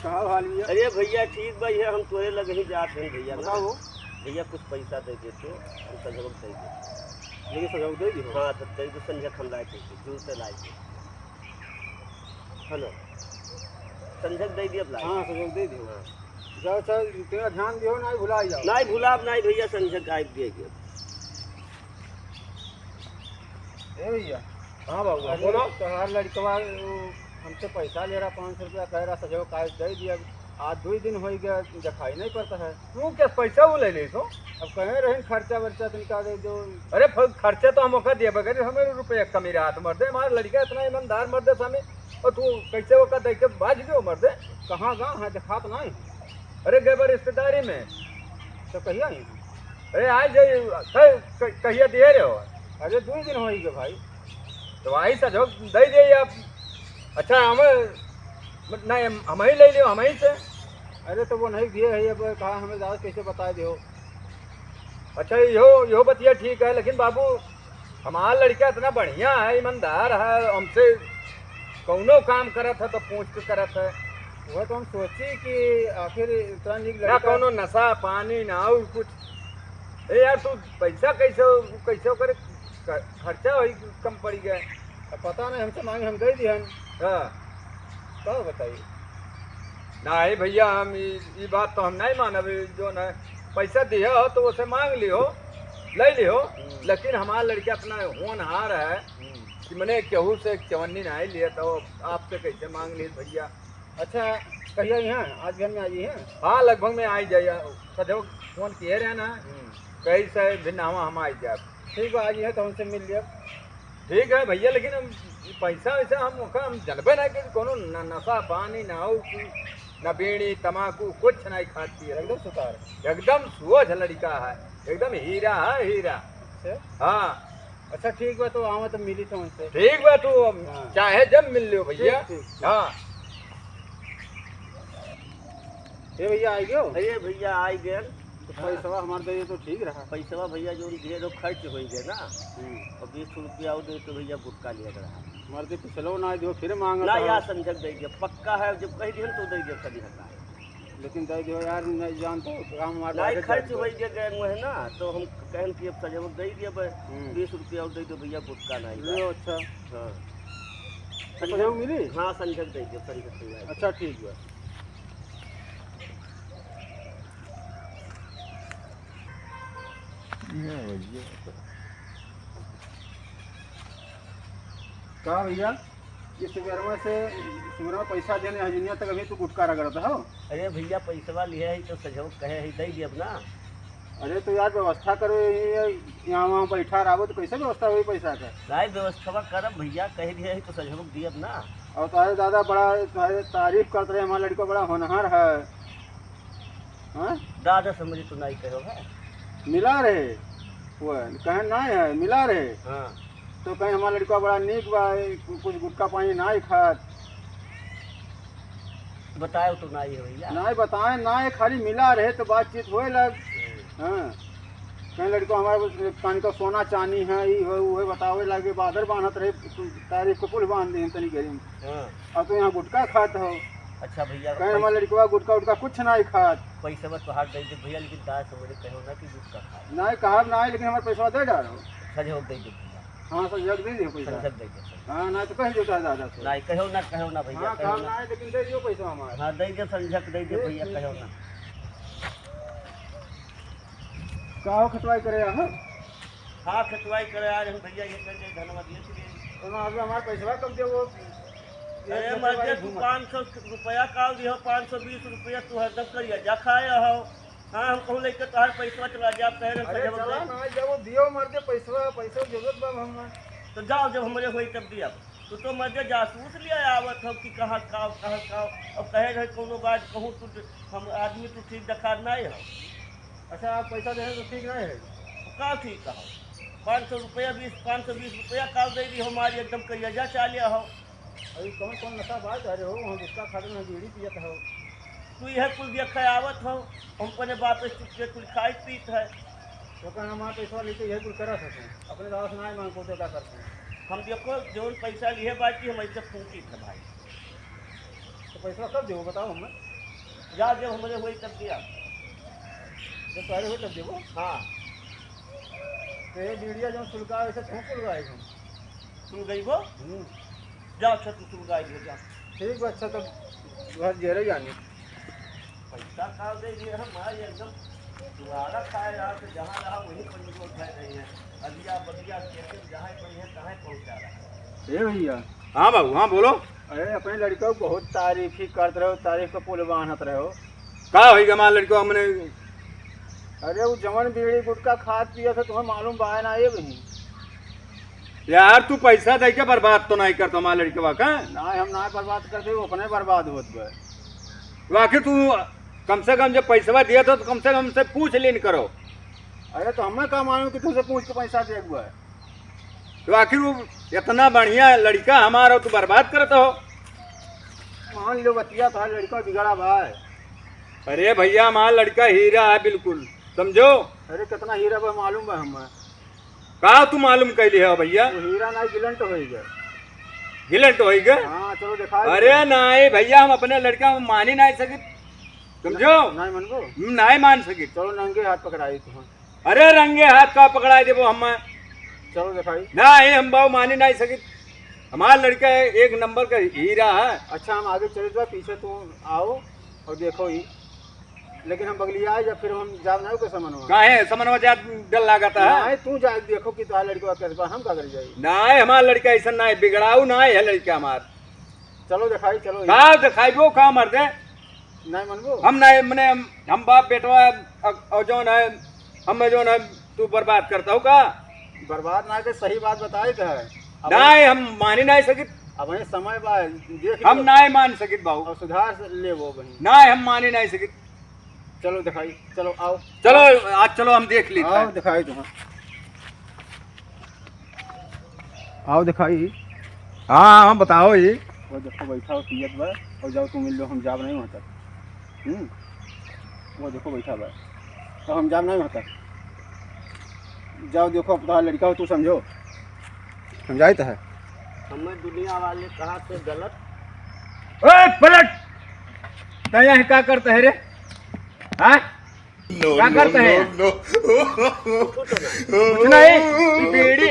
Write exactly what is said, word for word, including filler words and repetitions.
का हाल भइया? अरे भइया, ठीक बा, ये हम तोरे लगे ही जात हन भइया ना। बताओ। भइया, कुछ पैसा दे दे तो, हम संझवक दे दे। लेकिन संझवक दे दिहो। हाँ, तो दे दे, संझक हम लाए थे, जूते लाए थे। हेलो, संझक दे दियो, अब लाए। हाँ, संझक दे दिहो। हाँ। जाओ, चल, तेरा ध्यान दिहो, नाहीं भुला जाओ। नाहीं भुलाब, नाहीं भइया, संझक आइ दिए गए। ए भइया। हाँ बाबू, अरे, बोलो। तोहार लड़कवा, वो हमसे पैसा ले रहा, पाँच सौ रुपया, कह रहा, संझवक आज दे दिया। आज दुइ दिन होइ गया, देखाई नहीं पड़ता है। तू क्या पैसा वो ले ले सो? अब कहे रहे खर्चा वर्चा तनिका दे दो। अरे, फ-, खर्चा तो हम ओका दिया बगैर, हमें रुपया कमी रहा तो मर्दे, हमारा लड़का इतना ईमानदार मर्दे सामने, और तू कैसे ओका दे के बाज गयो मर्दे? कहाँ गाँव है, देखात नहीं। अरे, गए बा रिश्तेदारी में। तो कहिया आई? अरे, आ जाइए, क-, क-, कहिया दिए रहे हो? अरे, दुइ दिन होइ गए भाई। तो आई संझवक दे दिए आप। अच्छा, हम, नहीं, हम ही ले लियो, हम ही से। अरे, तो वो नहीं दिए है, अब कहा हमें ज्यादा कैसे बता दियो? अच्छा, यो, यो बतिया ठीक है, लेकिन बाबू, हमार लड़का इतना बढ़िया है, ईमानदार है, हमसे कौनो काम करत है तो पूछ के करत है। वो तो हम सोची कि आखिर इतना नीक ना लड़का। कौनो नशा पानी ना और कुछ। ए यार, तू पैसा कैसे, कैसे करे, ख-, खर्चा वही कम पड़ी गया। अब पता नहीं, हमसे मांगे, हम दे दिहन। हाँ। का बताई? नहीं भइया, हम ई, ई बात तो हम नहीं मानब, ई जो न पैसा दिया हो तो उसे मांग लियो, ले लियो, हम्म। लेकिन हमार लड़का इतना होनहार है हम्म। कि मने केहू से चवन्नी नहीं लिए, तो आपसे कैसे मांग लिए भइया? अच्छा, कहिया यहाँ आज घर में आई है? हाँ, लगभग में आई जाइए, सजो फोन किए रहे ना, हम्म। कही से भी नावा हम आई जाए। ठीक बा, आज यहाँ तो हमसे मिल लिया। ठीक है भइया, लेकिन हम ई पैसा वैसा हम ओका हम जनबे नहीं कि कौनो न-, नशा पानी ना हो कि न बीड़ी तमाकू कुछ नहीं खाती है। एकदम सुतार। एकदम सोझ लड़का है, एकदम हीरा है, हीरा। अच्छा। हाँ। अच्छा, ठीक बा, तो आवा तो मिली तो उनसे। ठीक बा, तू अब हाँ। चाहे जब मिल लियो भइया। ठीक, ठीक, ठीक। हाँ। ए भइया, आई गयो? अरे भइया, आई गए। तो हाँ। पैसवा हमार दे तो ठीक रहा। पैसवा भइया जो दिए तो खर्च होइ गए ना। हम्म। और बीस रुपया और दे तो भइया गुटखा लिया रहा। मर्दे पिछलो ना दियो, फिर मांगत ना हो। यार, संझक दे दिया, पक्का है, जब कह दिहन तो दे दिया, संझक का है। लेकिन दे दियो यार, नहीं जानते हो, काम हमारे नहीं, बाहर खर्च जाते हो। होइ गए, गए हुए है ना, तो हम कहन कि अब संझक दे दिया बे, हम्म। बीस रुपया और दे दो भइया, गुटखा नहीं लो, बा। अच्छा। हाँ। तो संझक मिली? हाँ, संझक दे दिया, संझक दे दिया। अच्छा, ठीक बा। ना भइया। का भइया, ये सुबेरवा से, सुबेरवा पैसा देने हजनिया तक अभी तू गुटखा रगड़त हो? अरे भइया, पैसवा लिहे है तो सजो कहे है, दे दियब ना। अरे तो यार, व्यवस्था करो, ये यहाँ वहाँ बैठा रहो तो कैसे व्यवस्था होई पैसा का? नहीं, व्यवस्था करब भइया, कह दिए है तो सजो दियब ना। और तुम्हारे दादा बड़ा, तुम्हारे तारीफ करते रहे, हमारा लड़का बड़ा होनहार है। हाँ? दादा से हमरी तो नाई कहो है। मिला रहे, वो कहे नाई है, मिला रहे। हाँ। तो कहे हमारा लड़का बड़ा नीक बा, कुछ गुटखा पानी नाई खात। बताए तो नाई है भइया। नाई बताए, नाई खाली मिला रहे तो बातचीत होए लग। हम्म। हाँ। कहे लड़का हमारे पास पानी का सोना चानी है, ई है, वो है, बतावे लगे, बादर बांधत रहे, तारीफ को पुल बांध दे तनी गरीब। हाँ। और तू यहाँ गुटखा खात हो। अच्छा भइया, कहे, पैस- हमार लड़कवा गुटखा उटखा कुछ नाई खात। पैसवा तोहार दे दे भइया, लेकिन दादा से हमरे कहो ना कि गुटखा खात। नाई कहब नाई, लेकिन हमार पैसवा दे डालो। संझक दे दे भइया। हाँ, संझक दे दियो पैसा। संझक दे दे, संझक। हाँ, नाई तो कह देता है दादा से। नाई, कहो ना, कहो ना भइया, हाँ, कहो कहब ना। नाई, लेकिन दे दियो पैसा हमार। हाँ, दे दे, संझक दे दे ठीक, भइया, ठीक, कहो ठीक। ना। का हो, खतवाई करे आहो? हाँ, खतवाई करे आ रहे हैं भइया, ये कर दे, धनवा दिए थे। तो ना, अभी हमार पैसवा कब देबो? अरे, एक मर्दे, घंटे तू घूमा। पाँच सौ रुपया का दियो, पाँच सौ बीस रुपया तू हरदम करिया जा खाए हो। हाँ, हम कहूँ लेके तोहार पैसवा चला जाब, कहे रहे अरे, सजब चला दे। ना, जब वो दियो मर्दे पैसवा, पैसा जरूरत बा हम। तो जाओ, जब हमरे होई तब दिया। तू तो मर्दे जासूस लिया आवत हो कि कहाँ का, कहाँ का। अब कहे रहे कोनो बात कहूँ तू, हम आदमी तू ठीक देखार नहीं हो। अच्छा, आप पैसा दे रहे तो ठीक नहीं है? तो का ठीक कहा? पाँच सौ रुपया, बीस, पाँच सौ बीस रुपया का दे दी हमारी, एकदम करिया जा चालिया हो। अभी कौन कौन नशा बात करे हो, वहाँ गुटखा खाते हैं, बीड़ी पियत हो। तू यह कुल देख के आवत हो, हम अपने बाप से चुप के कुल खाई पीत है। तो कहना हमारा पैसा लेके यह कुल करा सकते हैं, अपने दादा से ना मांग को तो क्या करते हैं? हम देखो, जौन पैसा लिए बाटी, हम ऐसे फूकी थे भाई। तो पैसा कब देबो, बताओ हमें। जा, जब हमरे होई तब दिया। जब तोहरे होई तब देबो? हाँ। तो ये बीड़िया जौन सुलगावे से तू सुलगाए हम। सुलगाइबो? हम्म। जा, अच्छा, तू सुलगाई दे, जा। ठीक बा, अच्छा, तब घर जेरे जानी। पैसा का दे दिए हम, आज एकदम तुम्हारा खाए रहा, तो जहाँ रहा वहीं पर निकल खाए रही है। अदिया बदिया खेते में जहाँ पर है, तहाँ पहुँचा रहा है। ए भैया। हाँ बाबू, हाँ बोलो। अरे, अपने लड़का को बहुत तारीफ ही करत रहो, तारीफ का पुल बांधत रहो। का होई ग हमार लड़का हमने? अरे, वो जवन बीड़ी गुटखा खात पियत है, तुम्हें मालूम बा ना ये बहिन? यार, तू पैसा दे के बर्बाद तो नहीं करत हमार लड़कवा का? ना, हम ना बर्बाद करते, वो अपने बर्बाद होत बा। तो आखिर तू कम से कम जब पैसवा दिया था तो कम से कम हमसे पूछ लेन करो। अरे, तो हमें का मालूम कि तुमसे पूछ के पैसा दे हुआ है? तो आखिर वो इतना बढ़िया लड़का हमारा तू बर्बाद करत हो। मान लो बतिया, तोहार लड़का बिगड़ा भाई। अरे भैया, हमारा लड़का हीरा है बिल्कुल, समझो। अरे, कितना हीरा बा मालूम बा हमें। का तू मालूम कैली है भैया? वो हीरा ना, गिलंट होई गए। गिलंट होई गए? हाँ, चलो दिखा दे। अरे नहीं भैया, हम अपने लड़का में मानी नहीं सकित, समझो। नहीं मनबो? हम नहीं मान सकित। चलो नंगे हाथ पकड़ाई तुम। अरे रंगे हाथ का पकड़ाई देबो हम? चलो दिखाई। नहीं, हम बाबू मानी नहीं सकित। हमार लड़का एक नंबर का हीरा है। अच्छा, हम आगे चले जाओ, पीछे तुम आओ और देखो ही। लेकिन हम बगलिया आए जब, फिर हम जाब ना के समनवा। काहे समनवा जा डर लागत है? नहीं, तू जा देखो कि तोहार लड़का कैसे बा, हम का कर जाई? नहीं, हमार लड़का ऐसा नहीं, बिगड़ाऊ नहीं है लड़का हमार। चलो दिखाई, चलो। का दिखाई वो का मर दे? नहीं मनबो? हम नहीं, मने हम, हम बाप बेटवा, अ-, और जौन है, हम जौन है, तू बर्बाद करता हो का? बर्बाद ना के सही बात बताए तो है। अब नहीं, हम मानी नहीं सकित। अब ये समय बा, देख हम लो। नहीं मान सकित बाबू। और सुधार से ले वो बहिन। नहीं, हम मानी नहीं सकित। चलो दिखाई, चलो आओ। चलो, आज चलो हम देख लेते आओ हैं। दिखाई तुम्हें। आओ दिखाई। हाँ, हाँ, बताओ ये। वो देखो बैठा हो पियत बा, और जाओ तुम मिल लो, हम जाब नहीं वहाँ तक। हम्म, वो देखो बैठा बा, तो हम जाब नहीं वहाँ तक। जाओ देखो, अब तोहार लड़का हो, तू समझो, समझाई तो है। हमें दुनिया वाले कहा थे गलत। ए, पलट! तै यहाँ का करता है रे? हाँ? का करता है? कुछ नहीं, बीड़ी।